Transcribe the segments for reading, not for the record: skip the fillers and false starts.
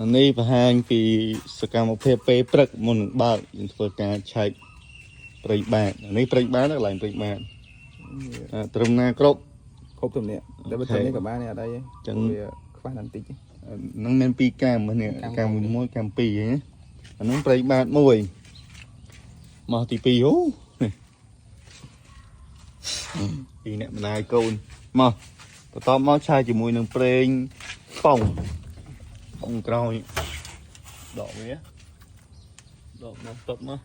អានេះបង្ហាញពីសកម្មភាពពេលព្រឹកមុននឹងបើកយើងធ្វើការឆែកប្រេងបាតអានេះប្រេងបាតណាកន្លែងប្រេងបាតអាត្រឹមណាគ្រប់ គ្រប់ទំនាក់តែបើ OK ទំនេះក៏បានដែរអត់អីទេ ចឹង វាខ្វះតែបន្តិចទេ ហ្នឹងមានពីរកាមនេះ កា កាម មមួយ មួយកាមពីរហ្នឹងណាអាហ្នឹងប្រេងបាតមួយមកទី2អូនេះពីរអ្នកម្ដាយកូនមកបន្តមកឆាយជាមួយនឹងប្រេងប៉ុងប៉ុងក្រោយដកវាដកមកតបមក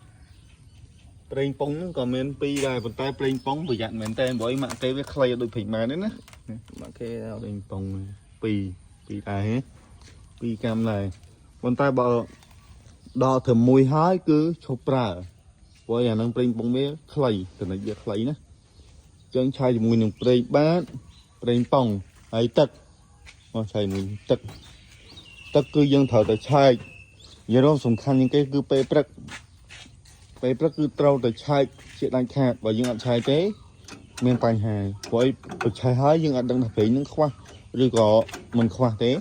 ប្រេងប៉ុងហ្នឹងក៏មានពីរដែរប៉ុន្តែប្រេងប៉ុងប្រយ័ត្នមែនតើព្រោះអីម៉ាក់គេវាខ្លីអត់ដូចប្រេងម៉ានទេណា មកគេ លេងប៉ុងពីរពីរដែរហ៎ពីរកម្មដែរប៉ុន្តែបើដល់ត្រឹមមួយហើយគឺឈប់ប្រើព្រោះអាហ្នឹងប្រេងប៉ុងវាខ្លីចំណិចវាខ្លីណាអញ្ចឹងឆាយជាមួយនឹងប្រេងបាតប្រេងប៉ុងហើយទឹកមកឆាយជាមួយទឹកទឹកគឺយើងត្រូវតែឆែកនិយាយរួមសំខាន់ជាងគេគឺពេលព្រឹកពេលព្រឹកគឺត្រូវតែឆែកជាដាច់ខាតបើយើងអត់ឆែកទេ មានបញ្ហាព្រោះអីប្រឆេះហើយយើងអត់ដឹងថាប្រេងនឹងខ្វះឬក៏មិនខ្វះទេ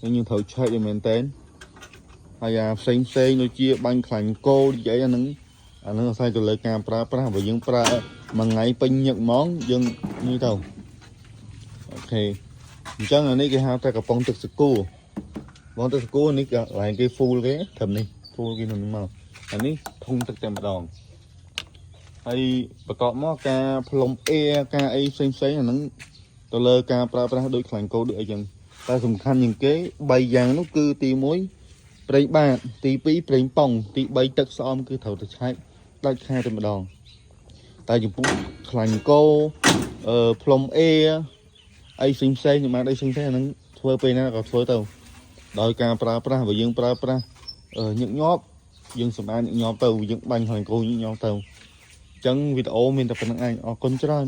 ហើយយើងត្រូវឆែកឲ្យមែនតើហើយអាផ្សេងផ្សេងដូចជាបាញ់ខ្លាញ់គោនិយាយអាហ្នឹងអាហ្នឹងអាស្រ័យទៅលើការប្រើប្រាស់បើយើងប្រើមួយថ្ងៃពេញញឹកហ្មងយើងនេះទៅ OK អញ្ចឹងអានេះគេហៅថាកំប៉ុងទឹកសាគូកំប៉ុងទឹកសាគូនេះកន្លែងគេ full គេត្រឹមនេះ full គេក្នុងនេះមកអានេះធុងទឹកតែម្ដង ហើយបន្ទាប់មកការផ្លុំអេការអីផ្សេងផ្សេងអាហ្នឹងទៅលើការប្រើប្រាស់ដូចខ្លាញ់គោដូចអីចឹងតែសំខាន់ជាងគេ3យ៉ាងនោះគឺទី1ប្រេងបាតទី2ប្រេងប៉ុងទី3ទឹកស្អំគឺត្រូវតែឆែកដាច់ខាតតែម្ដងតែចំពោះខ្លាញ់គោអឺផ្លុំអេអីផ្សេងផ្សេងសម្រាប់អីផ្សេងផ្សេងអាហ្នឹងធ្វើពេលណាក៏ធ្វើទៅដោយការប្រើប្រាស់បើយើងប្រើប្រាស់អឺញឹកញាប់យើងសម្អាតញឹកញាប់ទៅយើងបាញ់ខ្លាញ់គោញឹកញាប់ទៅ ចឹងវីដេអូមានតែប៉ុណ្្នឹងឯងអរគុណច្រើន